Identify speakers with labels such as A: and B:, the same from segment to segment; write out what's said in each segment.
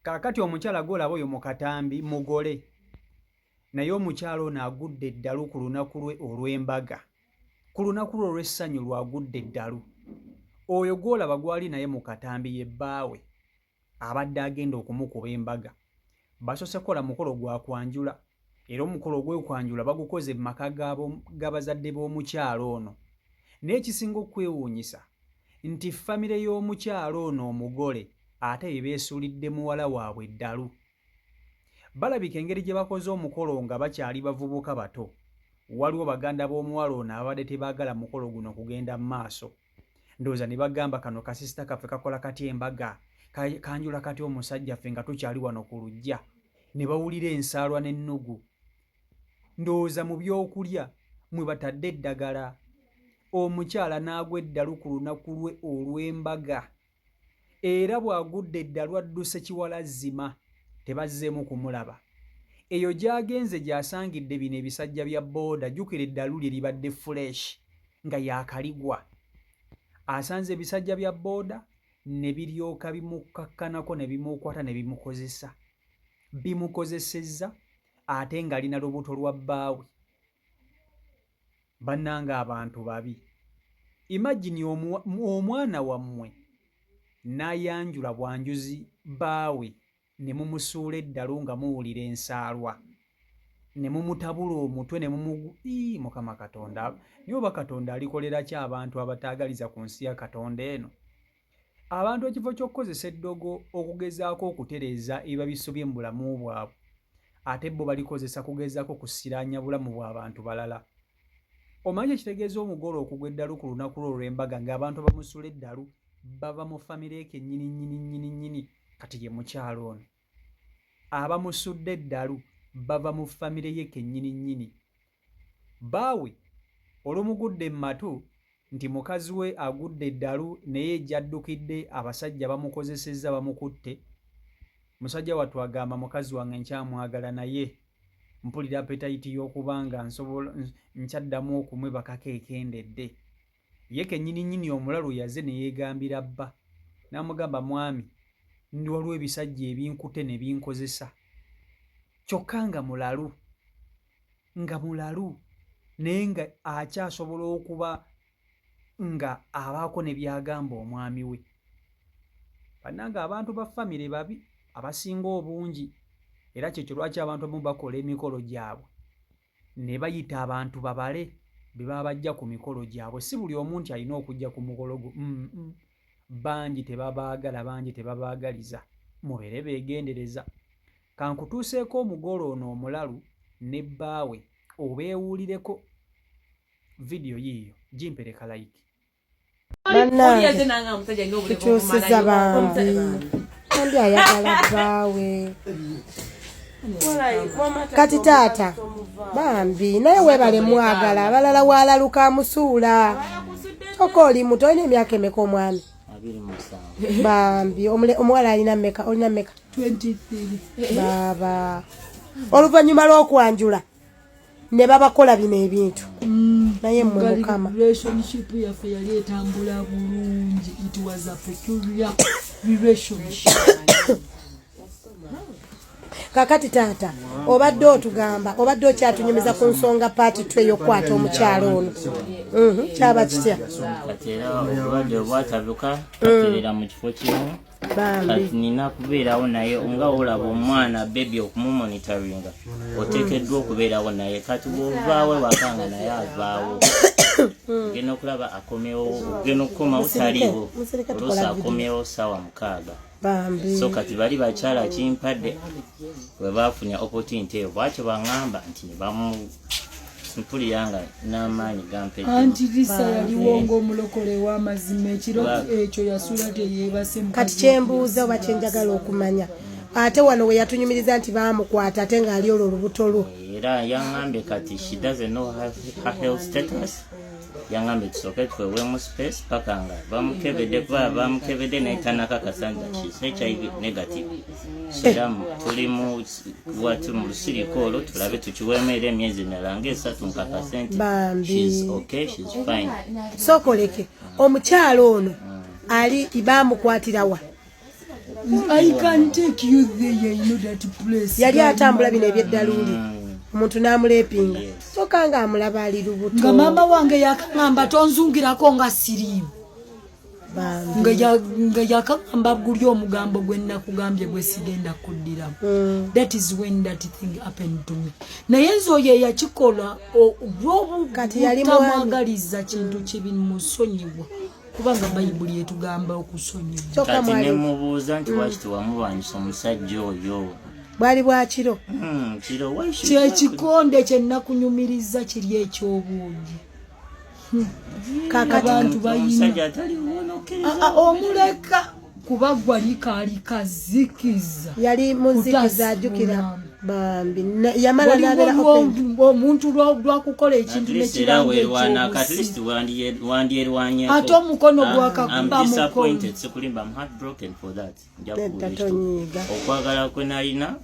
A: Kaakati omukyala gw'olaba oyo mu katambi mugole, naye omukyala ono agudde eddalu ku lunaku lwe olw'embaga. Ku lunaku lwe olw'essanyu lw'agudde eddalu. Oyo gw'olaba gw'ali naye mu katambi ye bbaawe abadde agenda okumukuba embaga. Basoose kukola mukolo gwa kwanjula era omukolo ogw'okwanjula bagukoze mu maka g'abazadde b'omukyala ono. Naye ekisinga okwewuunyisa nti famire y'omukyala ono omugole ate be beesuulidde muwala waabwe eddalu. Balabika engeri gye bakoze omukolo nga bakyali bavubuka bato, waliwo baganda b'omuwala ono ababadde tebaagala mukolo guno kugenda mu maaso. Ndowooza ne bagamba kano kasisita kaffe kakola katya embaga, kanjula katya omusajja ffe nga tukyali wano ku luggya. Ne bawulira ensaalwa n'ennugu. Ndowooza mu by'okulya mwe batadde eddagala. Omukyala n'agwa eddalu ku lunaku lwe olw'embaga. Era bw'agudde eddalu adduse kiwalazzima tebazzeemu kumulaba. Eyo gy'agenze gy'asangidde bino ebisajja bya bbooda jjukira eddalu lye libadde fuleeshi nga yaakaligwa. Asanze ebisajja bya bbooda ne biryoka bimukkakkanako ne bimukwata ne bimukozesa. Bimukozesezza ate ng'ali na lubuto lwa bbaawe. Banange abantu babi. Imagine omwana wammwe nayanjula bwanjuzi bbaawe ne mumusuula eddalu nga muwulira ensaalwa ne mumutabula omutwe ne mumugu ii Mukama Katonda naye oba Katonda alikolera ki abantu abataagaliza ku nsi ya Katonda eno? Abantu ekifo ky'okukozesa eddogo okugezaako okutereeza ebiba bisobye mu bulamu bwabwe, ate bo balikozesa kugezaako kusiraanya bulamu bwa bantu balala. Omanyi kye kitegeeza omugole okugwa eddalu ku lunaku lwe olw'embaga ng'abantu abamusula eddalu bava mu famire ye kennyini nnyini nnyini nnyini? Kati ye mukyala ono. Abamusudde eddalu bava mu famire ye kennyini nnyini. Bbaawe olumugudde mu matu nti mukazi we agudde eddalu naye gy'addukidde abasajja bamukozesezza bamukutte, musajja wattu agamba mukazi wange nkyamwagala naye mpulira apetayiti y'okuba nga nsobola nkyaddamu okumwebakako ekendedde. Ye kennyini nnyini omulalu yaze ne yeegambira bba n'amugamba mwami ndi waliwo ebisajja ebinkute ne binkozesa kyokka nga mulalu. Nga mulalu naye nga akyasobola okuba nga abaako ne by'agamba omwami we. Bannange abantu ba famire babi abasinga obungi era kyekyo lwaki abantu abamu bakola emikolo gyabwe ne bayita abantu babale be baba bajja ku mikolo gyabwe. Si buli omu nti alina okujja ku mukolo gwo. Bangi tebabaagala, bangi tebabaagaliza. Mubeere beegendereza. Kankutuuseeko omugole ono omulalu ne bbaawe obeewulireko. Vidiyo yiiyo, gimpere ka like.
B: Bannange tukyusiza bambi bambi ayagala bbaawe kati taata bambi naye webale mwagala abalala walaluka amusuula kyokka oli muto olina emyaka emeka omwami bambi omuwala alina meka olina meka baaba oluvannyuma lw'okwanjula ne babakola bino ebintu mm, naye mmwe mukama
C: relationship yaffe yali etambula bulungi it was a peculiar relationship.
B: Kakati taata obadde otugamba obadde okyatunyumiza ku nsonga paati tu ey'okukwata omukyalo ono mhm, kyaba kitya
D: kati era obulwadde obwatabuka katerera mu kifo kimu kati nina kubeerawo naye nga olaba omwana bebi okumumonitaringa oteekeddwa okubeerawo naye kati bwovaawo ewaka nga naye avaawo ogenda okulaba akomyewo ogenda okukomawo taliiwo oluusi akomyewo saawa 6
B: Bambi.
D: So kati bali bakyala kimpadde bwe bafunye opportunity eyo bwatyo baŋŋamba nti ne bamu mpulira nga n'amaanyi gampedde.
C: Anti Lisa yaliwo ng'omulokole ow'amazima ekiro ekyo yasula teyeebase.
B: Kati kyembuuza oba kyenjagala okumanya ate wano we yatunyumiriza nti baamukwata ate ng'ali olwo olubuto lwo.
D: Era yaŋŋambye kati she doesn't know her health status. Yangambye tusooke twewemu space paka nga bamukebedde kuba bamukebedde naye tanakakasa nti she's HIV negative. So era tuli mu watu mu lusirika olwo tulabe tukiweemu era emyezi emirala ng'esatu nkakase nti she's okay, she's fine.
B: Sooka oleke omukyalo ono ali bamukwatirawa?
C: I can take you there, you know that place.
B: Yali atambula bino ebyeddaluuli, omuntu n'amuleepinga, kyokka nga amulaba ali lubuto.
C: Nga maama wange yakaŋŋamba tonzungirako nga siriimu.
B: Bambi.
C: Nga yakaŋŋamba guli omugambo gwe nakugambye gwe sigenda kuddiramu. That is when that thing happened to me. Naye nze oyo eyakikola
B: Kati yali mwami.
C: olw'obutamwagaliza kintu kibi, musonyiwa, kubanga Bayibuli etugamba okusonyiwa.
B: Kyokka
D: Kati
B: mwali
D: nemubuuza nti lwaki tewamulwanyisa omusajja oyo?
B: Bwali bwakiro.
D: Kiro, why should
C: Kyekikonde kyenakunyumiriza kiri ekyobuugi.
B: Kakati
C: Abantu bayina
D: omusajja ataliwo nokkiriza?
C: Ah, ah, omuleka kuba gwali kaali kazikiza.
B: Yali munzikiza, ajjukira bambi yamala
C: Waliwo
B: n'abeera open.
C: omuntu lwakukola ekintu
D: At least era
C: nekiranga
D: weerwanako, at least
C: ekyobusi.
D: Wandyerwanyeko.
C: Ate omukono gwakakuba
D: I'm
C: mukono.
D: disappointed, sikulimba, I'm heartbroken for that. Nja
B: Nedda,
D: kubuulira ekituufu.
B: tonyiiga.
D: Okwagala kwe nalina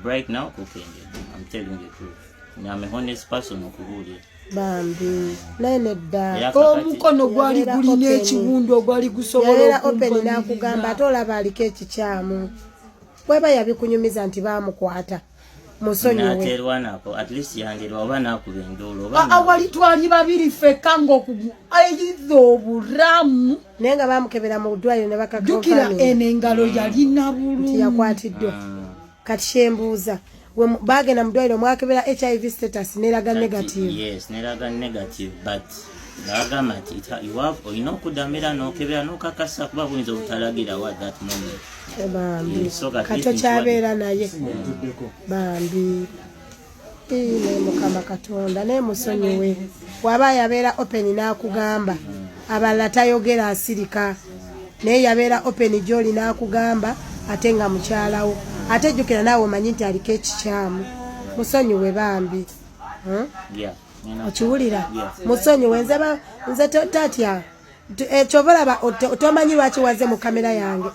D: right now kukendedde. I'm telling you the truth. I'm a honest person okubuulira.
B: Bambi, naye nedda.
D: Era kakati-
C: Omukono gwali
B: Yabeera
C: gulina
B: open.
C: ekiwundu ogwali gusobola
B: Yabeera open n'akugamba,
C: okumpanyiriza.
B: ate olaba aliko ekikyamu, bweba yabikunyumiza nti baamukwata, musonyiwe.
D: N'aterwanako, at least yandirwa oba n'akuba enduulu oba
C: Ah, ah, wali twali babiri ffekka ngaokuayiza obulamu.
B: Naye nga baamukebera mu ddwaliro ne
C: Jjukira
B: bakakonfaminga
C: eno engalo yalina
B: nti
C: bulungi.
B: yakwatiddwa. Kati kyembuuza, bagenda mu ddwaliro, mwakebera HIV status neraga
D: Kati,
B: negative?
D: Yes, neraga negative, but bagamba nti you have, olina okuddamu era n'okebera n'okakasa kuba buyinza obutalagirawo at that moment.
B: Eh, bambi.
D: Yes, so kati
B: Kati okyabeera naye, bambi? Ii, naye Mukama Katonda naye musonyiwe. Waba yabeera open n'akugamba, abalala tayogera, asirika, naye yabeera open gy'oli n'akugamba, ate nga mukyalawo, ate jjukira naawe omanyi nti aliko ekikyamu. Musonyiwe bambi.
D: Yeah.
B: Okiwulira?
D: Yeah.
B: Musonyiwe. Nze nze tatya. Kyova olaba tomanyi lwaki waze mu kamera yange,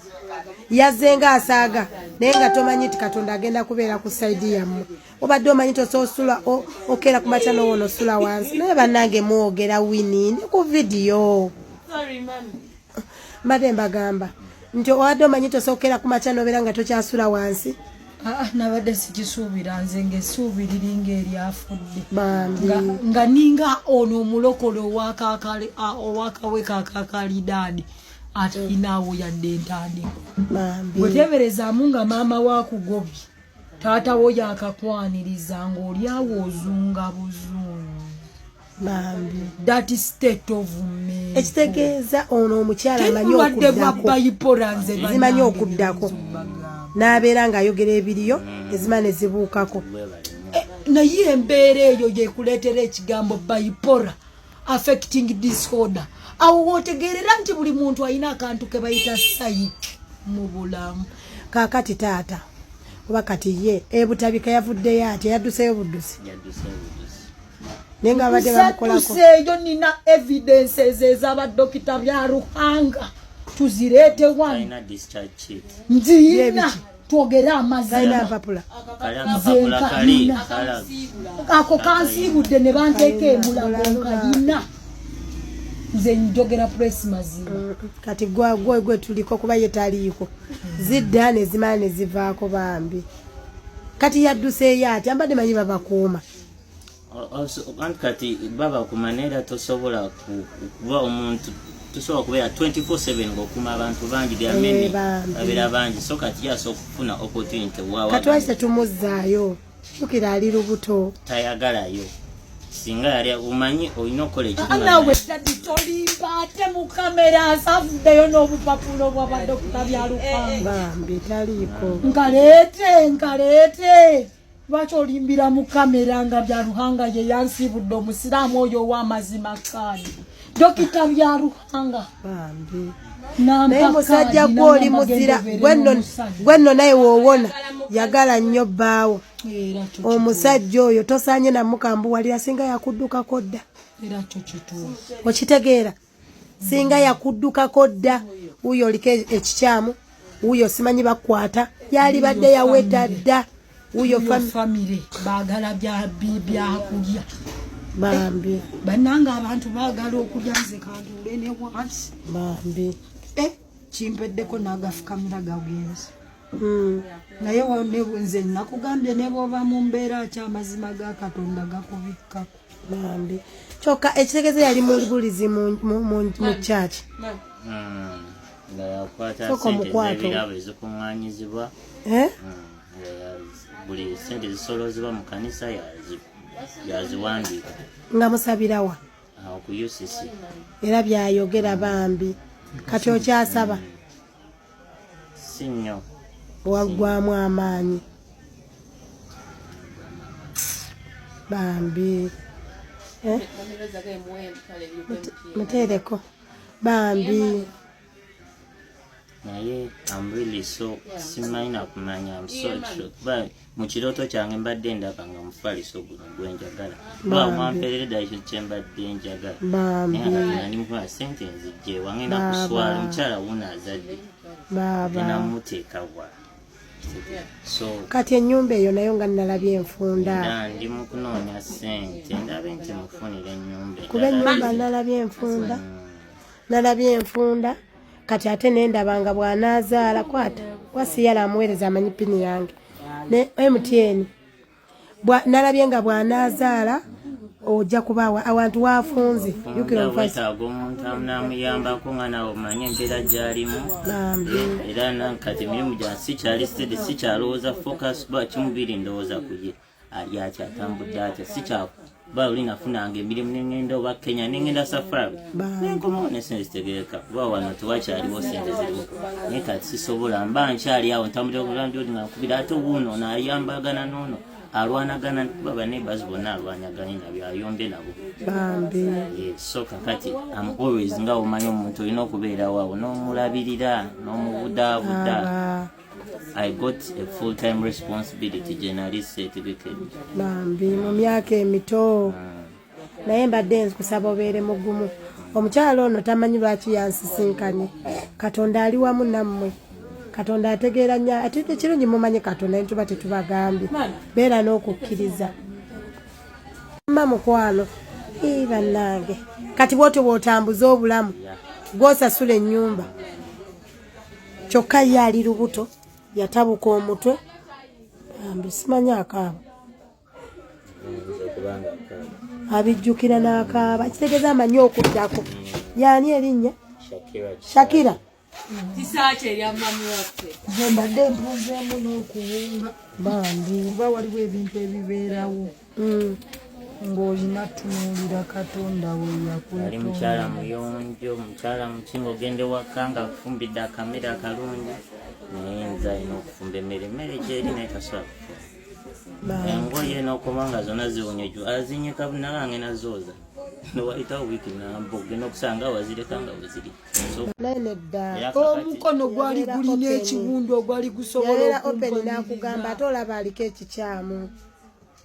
B: yazze nga asaaga, naye nga tomanyi nti Katonda agenda kubeera ku side yammwe. Obadde omanyi tosoosula okeera ku makya nowona osula wansi. Naye bannange, mwogera wini ndi ku vidiyo. Mbadde mbagamba nti obadde omanyi tosookera ku makya nobeera nga tokyasula wansi.
C: Ah, ah, nabadde sikisuubira. Nze ngaessuubi liringa eryafudde.
B: Bambi.
C: Nga ninga ono omulokole owakawe kakakalidaadi atalinaawo yadde entandikwa.
B: Bambi.
C: Bweteberezaamu nga maama wakugobye, taata wo yakakwaniriza, ng'oli awo ozunga buzungu.
B: Bambi.
C: That state of mental.
B: Ekitegeeza ono omukyala amanyi
C: Bulwadde bwa
B: okuddako.
C: bipolar nze
B: Zimanyi
C: bannange
B: okuddako.
C: bye mbagamba.
B: N'abeera ng'ayogera ebiriyo, ezima ne zibuukako.
D: Webale nnyo.
C: Eh, naye embeera eyo yekuleetera ekigambo bipolar affecting disorder. Awo wootegeerera nti buli muntu alina akantu ke bayita psyche mu bulamu.
B: Kaakati taata oba kati ye ebutabika yavuddeyo atya? Yadduseyo buddusi?
D: Yadduse budusi.
B: Naye nga babadde bamukolako.
C: Nsadduseeyo, nina evidences ez'abadokita bya Ruhanga, tuzireete wano.
D: Talina discharge sheet.
C: Nziina.
B: Yebiki?
C: Twogere
B: Talina
C: amazima.
B: mpapula?
D: Kali akapapula kali kala.
C: Ako kansiibudde ne banteeka emulago, nkayina. Nze njogera press mazima.
B: Kati gwe gwe tuliko kuba ye taliiko, zidda ne zimala ne zivaako. Bambi, kati yadduseeyo atya? Mbadde manyi babakuuma.
D: Anti kati babakuma, naye era tosobola kuba omuntu, tosobola kubeera 24/7 ng'okuuma abantu bangi. There are many.
B: Eh, bambi.
D: Babeera bangi, so kati yasobola okufuna opportunity wawa.
B: Kati lwaki tetumuzzaayo? Jjukira ali lubuto.
D: Tayagalayo. Singa yali omanyi olina okukola ekintu
C: Ah,
D: nga
C: naawe daddy tolimba, ate mu kamera asavuddeyo n'obupapula obwabadokita bya Lukanga.
B: Bambi, taliiko.
C: Nkaleete, nkaleete. Lwaki olimbira mu kamera nga bya Ruhanga ye yansibudde, omusiraamu oyo ow'amazima? Kaadi dokita bya Ruhanga
B: Bambi.
C: nampa
B: Naye musajja
C: kaadi,
B: gwe oli
C: n'agamba
B: muzira.
C: genda obeere
B: Gwe nno
C: n'omusajja.
B: gwe nno naye woowona yagala nnyo bbaawo.
C: Era kyo kituufu.
B: Omusajja oyo tosaanye namukambuwalira, singa yakuddukako dda.
C: Era kyo kituufu.
B: Okitegeera? Singa yakuddukako dda. Wuuyo oliko ekikyamu, wuuyo simanyi bakwata, yali badde yaweta dda wuuyo.
C: Yo famire baagala byakulya.
B: Bambi.
C: Bannange, abantu baagala okulya. Nze kantuule ne wansi.
B: Bambi.
C: Eh, Kimpeddeko n'agafukamira gagenze. Naye nze nakugambye ne bw'oba mu mbeera ki, amazima ga Katonda gakubikkako.
B: Bambi, kyokka ekitegeeza yali mubulizi mu kyaki.
D: Nga yakwata
B: Sooka
D: sente
B: omukwate.
D: z'ebirabo ezikuŋŋaanyizibwa.
B: Eh?
D: Nga buli sente zisoloozebwa mu kanisa yaziwandiika.
B: Nga musabirawa?
D: Awo ku UCC.
B: Era byayogera bambi. Kati okyasaba?
D: Si nnyo.
B: Waggwamu amaanyi bambi. Eh? Muteereko bambi.
D: Naye I'm really so, simanyi nakumanya, I'm so sure, kuba mu kirooto kyange mbadde ndaba nga mufaliso guno gwenjagala, kuba mwampeerera ddala ekyo kyembadde njagala.
B: Bambi.
D: Naye nga kati nali mukuba sente nzijje wangenda
B: Baaba.
D: kuswala, omukyala wuno azadde.
B: Baaba.
D: Genda muteeka wa? So
B: Kati ennyumba eyo nayo nga nalabye enfunda.
D: Era ndi mu kunoonya sente ndabe nti mufunira ennyumba
B: Kuba
D: endala.
B: ennyumba nalabye enfunda, nalabye enfunda. Kati ate nendaba nga bw'anaazaala, kwata wasiyala amuweereza, amanyi PIN yange ne MTN. Nalabye nga bw'anaazaala ojja kuba awantu waafunze. Jjukira
D: Funda.
B: omufasi.
D: Wetaaga omuntu amunamuyambako nga nawe omanye embeera gy'alimu.
B: Bambi.
D: Era kati emirimu gyange sikyali steady, sikyalowooza focus, kuba kimubiri ndowooza ku ye, ali atya, atambudde atya. Sikyakuba oli nafunanga emirimu nengenda oba Kenya, nengenda safari, nenkomawo ne sente zitegereka, kuba wano tewakyaliwo sente ziriwo. Naye kati sisobola, mba nkyali awo ntambulira okulandodi nga nkubira, ate wuuno nayambagana noono alwanagana, kuba baneighbors bonna alwanaganye nabyo, ayombye nabo.
B: Bambi.
D: Yes, so kakati am always nga omanyi omuntu olina okubeerawo awo n'omulabirira n'omubudaabuda.
B: Aba.
D: I got a full time responsibility gye nali seetegekedde.
B: Bambi, mu myaka emito. Naye mbadde nkusaba obeere mugumu. Omukyalo ono tamanyi lwaki yansisinkanye. Katonda ali wamu nammwe, Katonda ategeera nnyo. Ate ekirungi mumanyi Katonda, ne tuba tetubagambye, beera n'okukkiriza. Ma mukwano. Ii, bannange, kati bwotyo bw'otambuza obulamu, gw'osasula ennyumba, kyokka ye ali lubuto, yatabuka omutwe. Bambi, simanyi akaaba.
D: Oyinza okubanga akaaba.
B: Abijjukira n'akaaba, kitegeeza amanyi okuddako. Yaani erinnya?
D: Shakira.
B: Shakira.
E: Kisaaki erya mami waffe.
C: Nze mbadde mpuzeemu n'okuwunga.
B: Bambi.
C: Kuba waliwo ebintu ebibeerawo ng'olina tunuulira Katonda we
D: Ali mukyala
C: yakwetonda.
D: Muyonjo, mukyala mukinga, ogenda ewaka nga akufumbidde akamere akalungi, naye nze alina okufumba emmere, emmere gyeri naye tasobola kufumba. Engoye n'okoma nga zonna ziwunyejwa, azinyika nalange nazooza, newayitawo wiiki namba ogenda okusanga wazireka nga weziri. So
B: Naye nedda.
D: Era kakati
C: Omukono gwali
B: Yabeera
C: gulina
B: open.
C: ekiwundu ogwali gusobola
B: Yabeera open
C: okumpanyiriza.
B: n'akugamba, ate olaba aliko ekikyamu.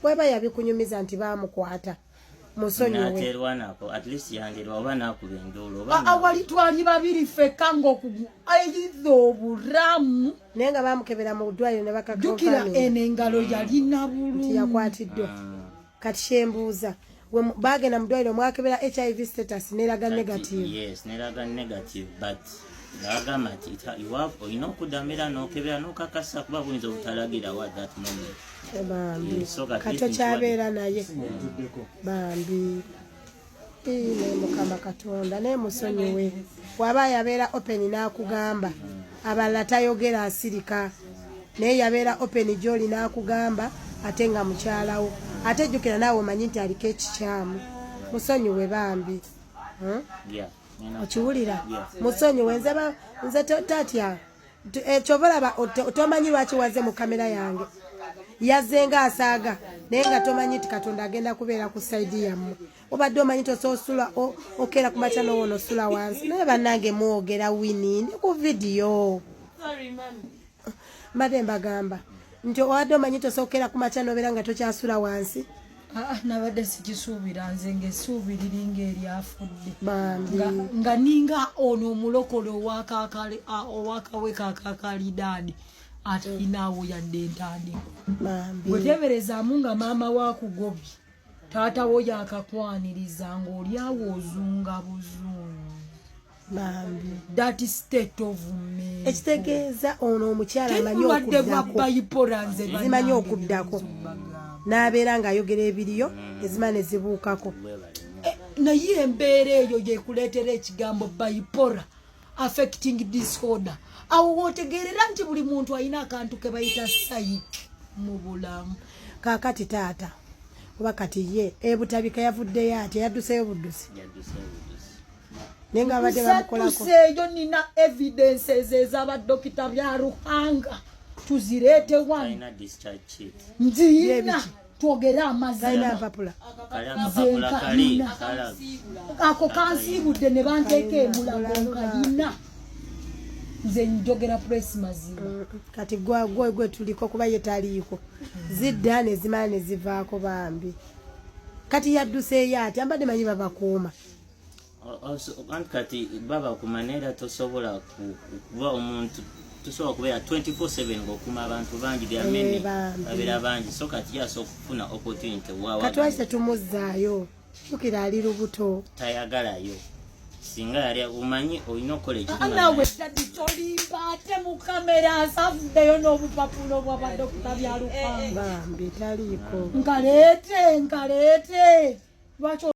B: Bweba yabikunyumiza nti baamukwata, musonyiwe.
D: Naterwanako, at least yanderwa oba nakuba enduulu oba
C: Awali twali babiri ffekka ng'okugu ayiza obulamu.
B: Naye nga baamukebera mu ddwaliro ne
C: Jjukira
B: bakakonfaminga
C: eno engalo yalina
B: nti
C: bulungi.
B: Yakwatiddwa. Kati kyembuuza, bagenda mu ddwaliro mwakebera HIV status neraga negative?
D: Yes, neraga negative, but nagamba nti you have, olina okuddamu era n'okebera n'okakasa, kuba buyinza obutalagirawo at that moment.
B: Bambi.
D: Yes, so kati
B: Kati okyabeera naye bambi? Ii, naye Mukama Katonda naye musonyiwe. Bw'aba yabeera open n'akugamba, abalala tayogera, asirika, naye yabeera open gy'oli n'akugamba, ate nga mukyalawo, ate jjukira naawe omanyi nti aliko ekikyamu. Musonyiwe bambi.
D: Yeah.
B: Okiwulira?
D: Yeah.
B: Musonyiwe. Nze tatya. Kyova olaba tomanyi lwaki waze mu kamera yange, yazze nga asaaga, naye nga tomanyi nti Katonda agenda kubeera ku side yammwe. Obadde omanyi tosoosula okeera ku makya n'owona osula wansi. Naye bannange, mwogera wini, ndi ku vidiyo.
E: Sorry, mami.
B: Mbadde mbagamba nti obadde omanyi tosookera ku makya n'obeera nga tokyasula wansi.
C: Aa, nabadde sikisuubira. Nze ngaessuubi liringa eryafudde.
B: Bambi.
C: Nga ninga ono omulokole owakawe kakakalidaadi atalinaawo yadde entandikwa.
B: Bambi.
C: Bweteberezaamu nga maama wakugobye, taata wo yakakwaniriza, ng'oli awo ozunga buzungu.
B: Bambi.
C: That state of me.
B: Ekitegeeza ono omukyala amanyi
C: Bulwadde bwa
B: okuddako.
C: bipolar, nze
B: Zimanyi
C: bannange
B: okuddako.
C: mbagamba.
B: N'abeera ng'ayogera ebiriyo, ezima ne zibuukako.
D: Webale nnyo.
C: Naye embeera eyo yekuleetera ekigambo bipolar affecting disorder. Awo wootegeerera nti buli muntu alina akantu ke bayita psyche mu bulamu.
B: Kaakati taata, oba kati ye ebutabika yavuddeyo atya? Yadduseyo buddusi?
D: Yadduse buddusi.
B: Naye nga babadde bamukolako.
C: Nsadduseeyo, nina evidences ez'abadokita bya Ruhanga, tuzireete wano.
D: Talina discharge sheet.
C: Nziyina.
B: Yebiki?
C: Twogere
B: Talina
C: amazima.
B: mpapula.
D: Kali akapapula kali
C: Nze
D: kala.
C: Ako kansiibudde ne banteeka emulago, nkayina. Nze njogera press mazima.
B: Kati gwe tuliko kuba ye taliiko, zidda ne zimala ne zivaako. Bambi, kati yadduseeyo atya? Mbadde manyi babakuuma.
D: Anti kati babakuma, naye era tosobola kuba omuntu tosobola kubeera 24/7 ng'okuuma abantu bangi. There are many.
B: Bambi.
D: Babeera bangi, so kati yasobola okufuna opportunity wawa.
B: Kati lwaki tetumuzzaayo? Jjukira ali lubuto.
D: Tayagalayo. Singa yali omanyi olina okukola ekintu nga
C: Naawe daddy, tolimba ate mu kamera nsavuddeyo n'obupapula obwabadokita bya Lukanga.
B: Bambi, taliiko.
C: Nkaleete, nkaleete, lwaki?